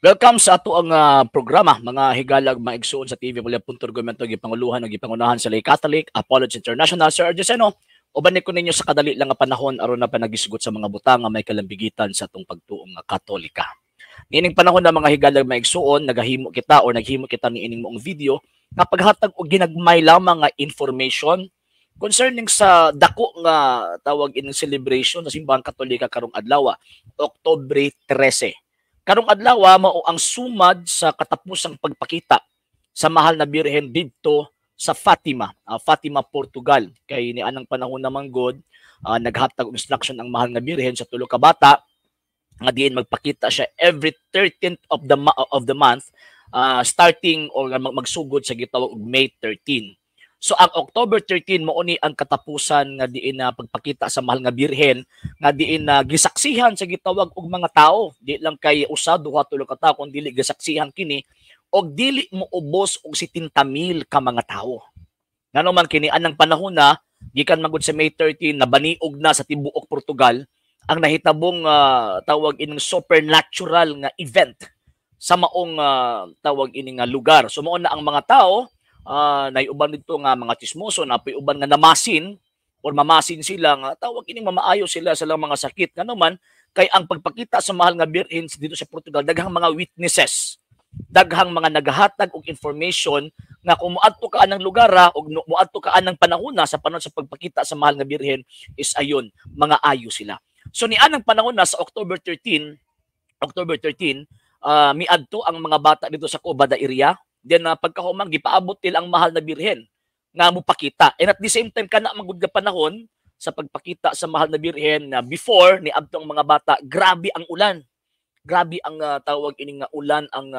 Welcome sa ato ang programa, mga higalag maigsuon sa TV Wala Punto Argumento, gipanguluhan ug gipangunahan sa Lay Catholic Apology International. Sir Argeseno, uban ni ko ninyo sa kadali lang nga panahon aron na panagisgot sa mga butang nga may kalambigitan sa atong pagtuong nga Katolika. Niining panahon na, mga higalag maigsuon, nagahimo kita or naghimo kita niining moong video nga paghatag og ginagmay lamang nga information concerning sa dako nga tawag ining celebration sa Simbahang Katolika karong adlaw, Oktubre 13. Karong adlaw mao ang sumad sa katapusang pagpakita sa Mahal na Birhen didto sa Fatima, Fatima, Portugal. Kay ni anang panahon naman god, naghatag og instruction ang Mahal nga Birhen sa tulo ka bata nga diin magpakita siya every 13th of the month, starting or magsugod sa gitawag og May 13. So ang October 13 mao ni ang katapusan nga diin na pagpakita sa Mahal nga Birhen nga diin na gisaksihan sa gitawag og mga tao. Di lang kay usa, duha, tulo ka tawo, kun dili gisaksihan kini og dili mo ubos og 70,000 ka mga tawo. Ngano man kini anang panahon na gikan magud sa May 13 nabaniog na sa tibuok Portugal ang nahitabong tawag ining supernatural nga event sa maong tawag ini nga lugar. So mao na ang mga tao, nay uban dito nga mga chismoso, napoy uban nga namasin or mamasin sila nga tawag ining mamaayo sila sa lang mga sakit. Ngano man kay ang pagpakita sa Mahal nga Birhen dito sa Portugal, daghang mga witnesses, daghang mga nagahatag og information nga kung moadto ka anang lugar og moadto ka anang panahon na sa panahon sa pagpakita sa Mahal nga Birhen is ayon mga ayo sila. So ni anang panahon na sa October 13, October 13, miadto ang mga bata dito sa Cova da Iria. Then pagkahuman gipaabot nila ang Mahal na Birhen nga mopakita. And at the same time, kana magud nga panahon sa pagpakita sa Mahal na Birhen na before ni adto ang mga bata, grabe ang ulan. Grabe ang tawag ini nga ulan ang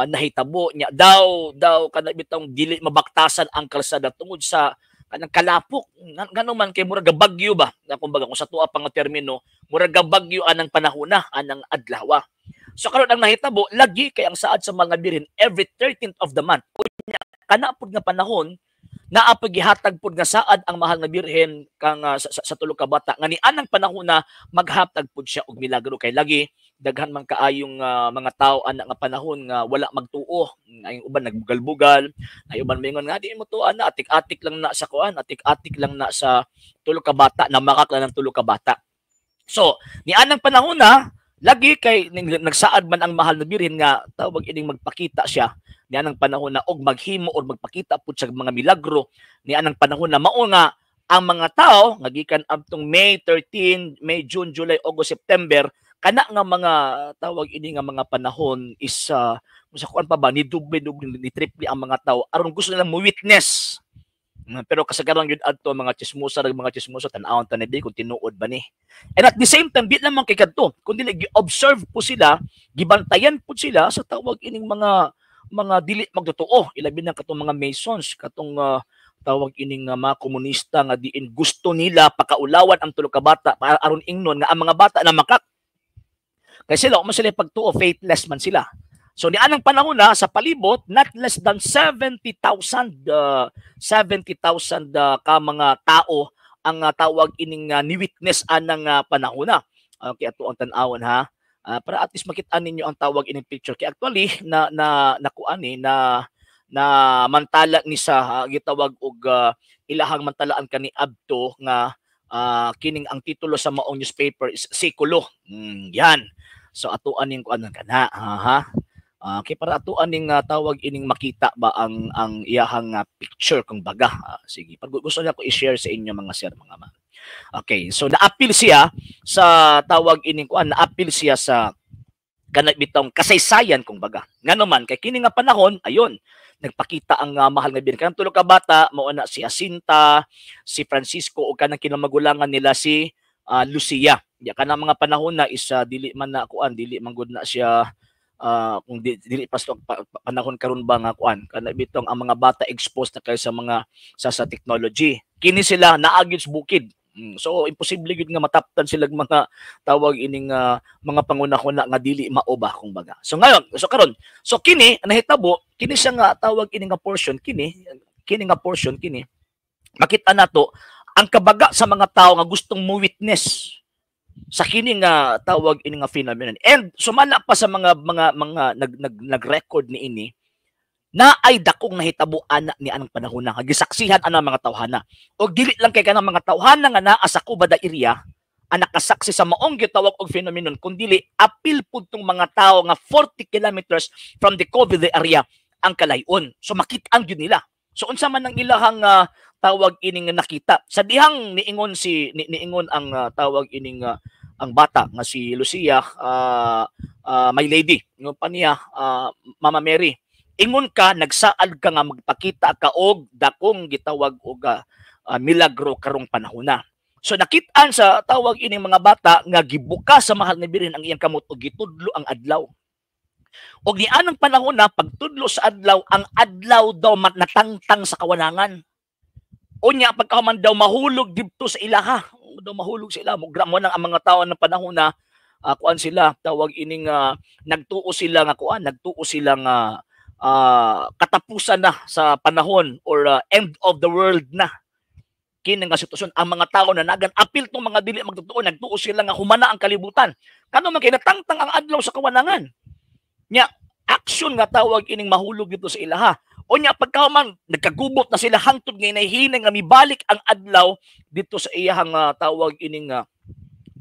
nahitabo nya daw daw kana bitong dili mabaktasan ang kalsada tungod sa kanang kalapok. Ngano man kay murag bagyo ba na, kumbaga kung sa tuwa pa nga termino, murag bagyo anang panahon na, anang adlaw. So karon ang nahitabo lagi kay ang saad sa mga Birhen every 13th of the month, unya kana pud nga panahon naa pud gihatag pud nga saad ang Mahal nga Birhen kang sa tulo ka bata nga ni anang panahon na maghatag pud siya og milagro, kay lagi daghan man kaayong mga tao ana nga panahon nga wala magtuo. Ay uban nagbugal-bugal, ay uban mingon nga di mo tuo ana, atik-atik lang na sa kuan, atik-atik lang na sa tulo ka bata, na makakla ng tulo ka bata. So ni anang panahon na lagi kay nagsaad man ang Mahal na Birhen nga tawag ining magpakita siya ni anang panahon na og maghimo or magpakita pud siya mga milagro ni anang panahon na. Mao nga ang mga tao nga gikan adtong May 13, May, June, July, August, September, kana nga mga tawag ini nga mga panahon is sa kuan pa ba ni doble doble ni triple ang mga tao aron gusto nilang mo witness. Pero kasagaran gyud adto mga chismosa rag mga chismosa, tan-awon ta ni kung tinuod ba ni. And at the same time, di lamang kay kadto kundi gi-observe po sila, gibantayan po sila sa tawag ining mga dili magtotoo, ilabi na katong mga Masons, katong tawag ining mga komunista nga diin gusto nila pakaulawan ang tulo ka bata para aron ingnon nga ang mga bata na makak kay sila man sila pagtuo, faithless man sila. So ni anang panahon na sa palibot not less than 70,000 70,000 ka mga tao ang tawag ining ni witness anang panahon na. Okay, ato ang tan-awon ha. Para at least makita ninyo ang tawag ining picture. Kay actually na na nakuan ni na na mantala ni sa gitawag og ilahang mantalaan kani adto nga kining ang titulo sa maong newspaper is Sekulo. Yan. So atuan ning kuan kana ha ha. Okay, para atuan ning tawag ining makita ba ang iyahang picture kung baga. Sige, pag gusto niya ko i-share sa inyo, mga sir, mga ma'am. Okay, so naapil siya sa tawag ining kuan, naapil siya sa kanang bitong kasaysayan kung baga. Ngano man kay kini nga panahon ayon nagpakita ang Mahal nga Birhen. Kanang tulo ka bata mao na si Jacinta, si Francisco ug kanang kinamagulangan nila si Lucia. Ya kanang mga panahon na is dili man na kuan, dili man gud na siya kung dili pa, pa, panahon karon ba nga kuan kana bitong ang mga bata exposed na kayo sa mga sa technology. Kini sila naa gyud sa bukid. So imposible gyud nga mataptan sila mga tawag ining mga pangunahuna nga dili mao ba kung baga. So ngayon, so karon, so kini nahitabo kini siya nga tawag ini nga portion kini kini nga portion kini makita nato ang kabaga sa mga tao nga gustong mo witness. Sa kini nga tawag ini nga phenomenon. And sumala pa sa mga nag nag nag-record ni ini na ay dakong nahitabo ana ni anang panahon na gisaksihan ana mga tawhana. Og dili lang kay kanang mga tawhana nga naa sa Cubada area ang nakasaksi sa maong gitawag og phenomenon, kundili apil pud tong mga tawo nga 40 kilometers from the COVID area ang kalayon. So makit-an gyud nila. So unsa man ang ilahang tawag ining nakita sa dihang niingon si ni, niingon ang tawag ining ang bata nga si Lucia, my lady, ingon pa niya, Mama Mary, ingon ka, nagsaad ka nga magpakita ka og dakong gitawag og milagro karong panahon na. So nakit-an sa tawag ining mga bata nga gibuka sa Mahal na Birhen ang iyang kamot og gitudlo ang adlaw. Og nianang panahon na pagtudlo sa adlaw, ang adlaw daw natangtang sa kawanangan. Unya pagkahuman daw mahulog didto sa ilaha. Daw mahulog sa ilaha. Mugra mo nang ang mga tao ng panahon na kuan sila, tawag ining nagtuo sila nga kuan, nagtuo sila nga katapusan na sa panahon or end of the world na kini nga sitwasyon. Ang mga tao na nagan apil tong mga dili magtotoo, nagtuo sila nga humana ang kalibutan kano man kay natangtang ang adlaw sa kawanangan nya. Action nga tawag ining mahulog dito sa ilaha. Unya pagkahuman nagkagubot na sila hangtod nga nahihinay nga mibalik ang adlaw dito sa iyahang tawag ining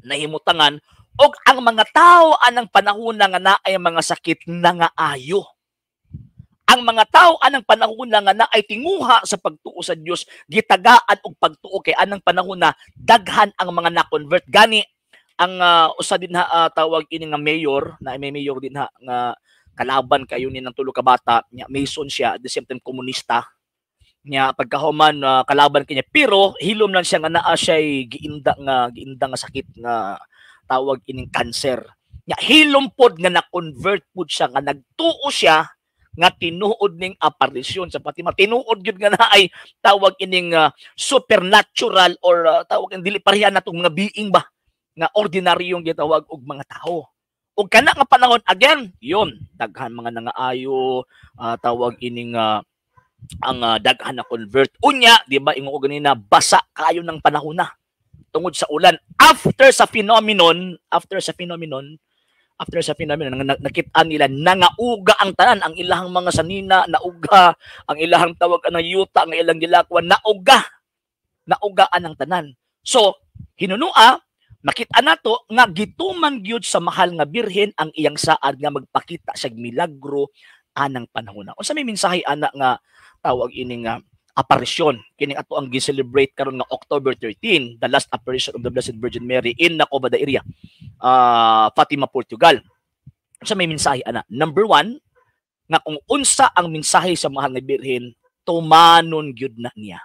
nahimutangan, og ang mga tao anang panahon nga naay mga sakit nangaayo. Ang mga tao anang panahon nga naay tinguha sa pagtuo sa Dios, gitagaan og pagtuo kay anang panahon na daghan ang mga na-convert. Gani ang usa din ha tawag ini nga mayor na may mayor din ha nga kalaban kayo ni ng tulo ka bata nya, Mason siya, at the same time komunista nya. Pagkahuman kalaban kanya, pero hilom lang siya nga naa siya giinda nga sakit nga tawag ining cancer nya. Hilom pod nga na-convert pod siya, nga nagtuo siya nga tinuod ning aparisyon sa Fatima, tinuod gyud nga naay tawag ining supernatural or tawag dili pareha natong mga being ba nga ordinaryong gitawag og mga tao. Ug kana nga panahon again, yun, daghan mga nangaayo, tawag ining ang daghan na convert. Unya, di ba ingon ko ganina, basa kayo ng panahon na tungod sa ulan. After sa phenomenon nga nakit-an nila nangauga ang tanan, ang ilahang mga sanina nauga, ang ilahang tawag anang yuta nga ilang gilakwan nauga, naugaan ang tanan. So hinunua makita nato nga gituman gyud sa Mahal nga Birhen ang iyang saad nga magpakita sa milagro anang panahon. Unsa may mensahe ana nga tawag ini nga aparisyon kining ato ang gi-celebrate karon nga October 13, the last apparition of the Blessed Virgin Mary in Nacoba da area, Fatima, Portugal? Unsa may mensahe ana? Number one, nga kung unsa ang mensahe sa Mahal nga Birhen, tumanon gyud na niya.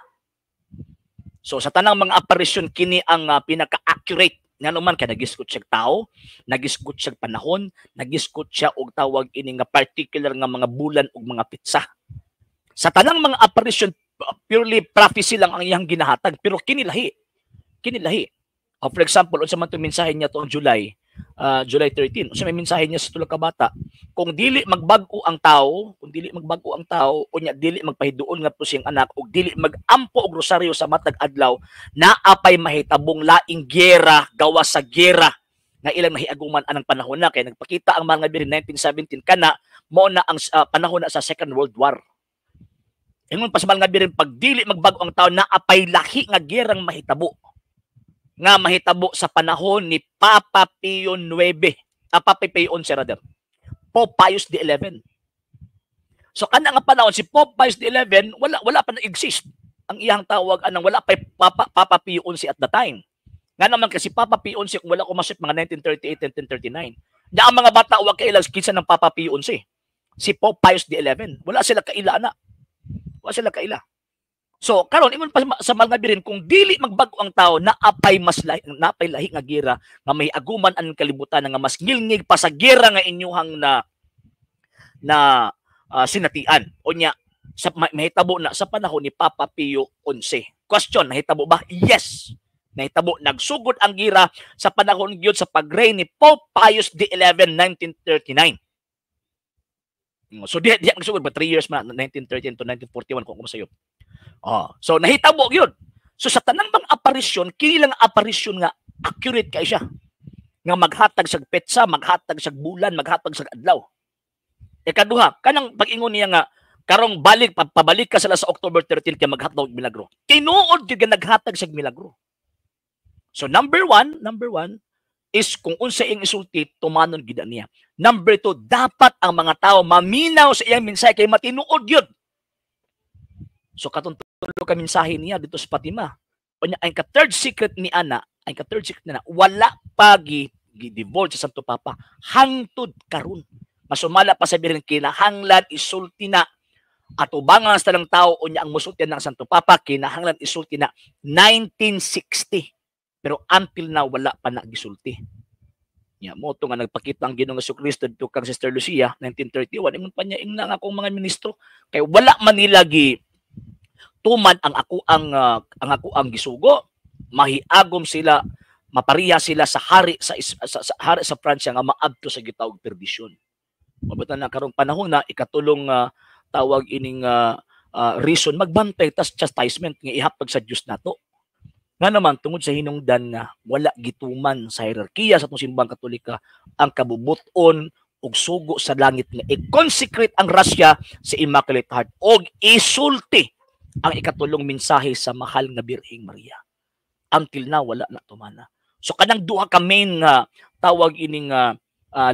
So sa tanang mga aparisyon, kini ang pinaka-accurate. Ngano man kay nagisgot siya tao, nagisgot siya panahon, nagisgot siya og tawag ini nga particular nga mga bulan ug mga petsa. Sa tanang mga aparisyon, purely prophecy lang ang iyang ginahatag, pero kini lahi. Kini lahi. For example, unsa man tong mensahe niya tuong July 13? Unsa may mensahe niya sa tulo ka bata? Kung dili magbag-o ang tao, kung dili magbag-o ang tao, unya dili magpahiduol ngadto siyang anak ug dili magampo og rosaryo sa matag adlaw, naa pay mahitabong laing giyera gawas sa giyera nga ilang nahiaguman anang panahon na, kay nagpakita ang mga Birhen 1917, kana mo na ang panahon na sa Second World War. Ingon pa sa mga Birhen, pag dili magbago ang tao, naa pay lahi nga gyerang mahitabo nga mahitabo sa panahon ni Papa Pio IX, Papa Pio XI rather, Pope Pius XI. So kana nga panahon si Pope Pius XI, wala wala pa na-exist ang iyang tawag anang, wala pa Papa Pio XI at the time. Nga naman kasi Papa Pio XI, kung wala ko masip, mga 1938, 1939. Nya ang mga bata wa kaila kinsa ng Papa Pio XI. Si Pope Pius XI. Wala sila kaila ana. Wala sila kaila. So karon, ingon pa sa mga Birhen, kung dili magbago ang tao, naapay mas lahi, naapay lahi nga gira nga may aguman ang kalibutan nga mas ngilngig pa sa gira nga inyuhang na na sinatian. Unya sa mahitabo na sa panahon ni Papa Pio XI. Question, nahitabo ba? Yes. Nahitabo, nagsugod ang gira sa panahon gyud sa pag-reign ni Pope Pius XI, 1939. So diha diha nagsugod ba, 3 years man, 1913 to 1941 kung sayo. Oh, so nahitabo gyud. So sa tanang mga aparisyon, kini lang aparisyon nga accurate kay siya. Nga maghatag sa petsa, maghatag sa bulan, maghatag sa adlaw. Ikaduha, kanang pag-ingon niya nga karong balik pabalik ka sila sa October 13 kay maghatag og milagro. Tinuod gyud nga naghatag sa milagro. So number one is kung unsa iyang isulti, tumanon gid niya. Number two, dapat ang mga tao maminaw sa iyang mensahe kay matinuod yun. So katong tulo ka mensahe niya dito sa Fatima. Unya ang ka third secret ni ana, ang ka third secret ni ana, wala pa gi gi-divulge sa Santo Papa hangtod karon. Masumala pa sa birin, kinahanglan isulti na atubangan sa talang tao. Unya ang musulti ng Santo Papa, kinahanglan isulti na 1960. Pero until now, wala pa na gisulti. Ya, mo to nga nagpakita ang Ginoong Kristo dito kang Sister Lucia 1931. Ingon pa niya, ingna nga akong mga ministro kay wala man nila gi tuman ang ako ang gisugo, mahiagom sila, mapariya sila sa hari sa hari sa Pransya nga maadto sa gitawag perdisyon. Mabutan na karong panahon na ikatulong tawag ining reason magbantay tas chastisement nga ihatag sa Dios nato. Nga naman, tungod sa hinungdan nga wala gituman sa hierarkiya sa atong Simbang Katolika ang kabubuton ug sugo sa langit nga i-consecrate ang Russia sa Immaculate Heart og isulti ang ikatulong mensahe sa mahal nga Birheng Maria. Until now, wala na tumana. So kanang duha ka main nga tawag ining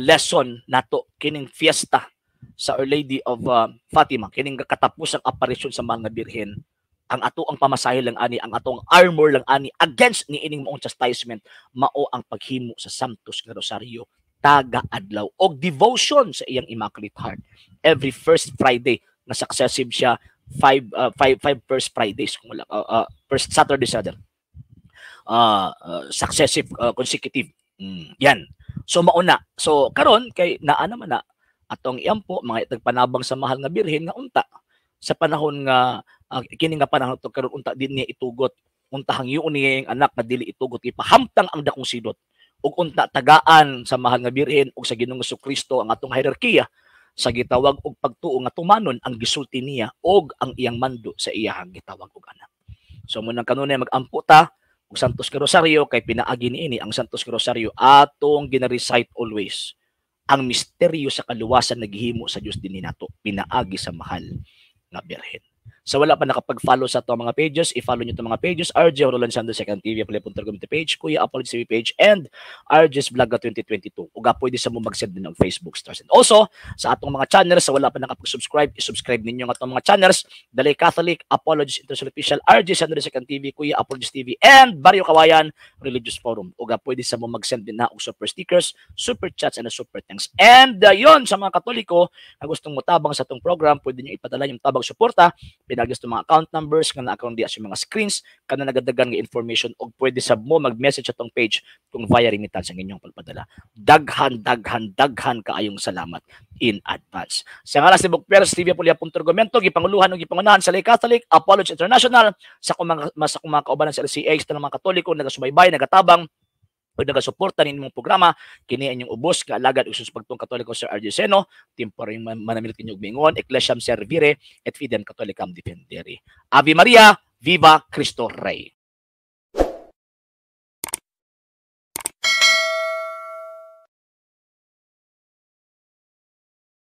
lesson nato kining fiesta sa Our Lady of Fatima, kining katapusang aparisyon sa mahal nga Birhen, ang ato ang pamasahe lang ani, ang atong armor lang ani against ni ining maong chastisement, mao ang paghimo sa Santos nga Rosario taga adlaw og devotion sa iyang Immaculate Heart every first Friday na successive siya five first Fridays kung wala first Saturday, rather, successive, consecutive. Yan. So mauna, so karon kay naa naman na atong iampo mga itagpanabang sa mahal nga Birhen nga unta sa panahon nga kini nga panahon to karon, unta din niya itugot, unta hangyoon niya yung anak nga dili itugot, ipahamtang ang dakong silot ug unta tagaan sa mahal nga Birhen ug sa Ginoong Kristo ang atong hierarkiya sa gitawag og pagtuo nga tumanon ang gisulti niya og ang iyang mando sa iyahang gitawag og anak. So munang kanunay magampo ta og Santos Rosario kay pinaagi niini ang Santos Rosario atong gina-recite always, ang misteryo sa kaluwasan naghihimo sa Dios dinhi nato pinaagi sa mahal nga Birhen. Sa wala pa nakapag-follow sa ato mga pages, i-follow nyo itong mga pages, RJ Roland Santos Second TV, Pali.community page, Kuya Apology TV page, and RJ's Vlog 2022. Uga pwede sa mo mag-send din ng Facebook stars. And also, sa atong mga channels, sa wala pa nakapag-subscribe, i-subscribe ninyo ang atong mga channels, Dalay Catholic, Apologies International Official, RJ Santos Second TV, Kuya Apologies TV, and Barrio Kawayan Religious Forum. Uga pwede sa mo mag-send din na og super stickers, super chats, and super thanks. And yon sa mga Katoliko na gustong mutabang sa atong program, pwede nyo ipadala yung tabang suporta pinaagi sa mga account numbers nga na-account diya sa mga screens kana nagadagan nga information og pwede sab mo mag-message atong page kung via remittance ang inyong pagpadala. Daghan, daghan, daghan kaayong salamat in advance. Sa ngalan si Bukperes TV Pulia Argumento, gipanguluhan ug gipangunahan sa Lay Catholic Apology International, sa kung mga kaubanan sa LCA, sa mga Katoliko nagasubaybay, nagatabang o nagasuporta ninyong programa, kini inyong ubos nga alagad ug pagtuong Katoliko, Sir RJ Seno, temporary manamilit inyong mingon, Ecclesiam Servire et Fidem Catholicam Defendere. Ave Maria, Viva Cristo Rey.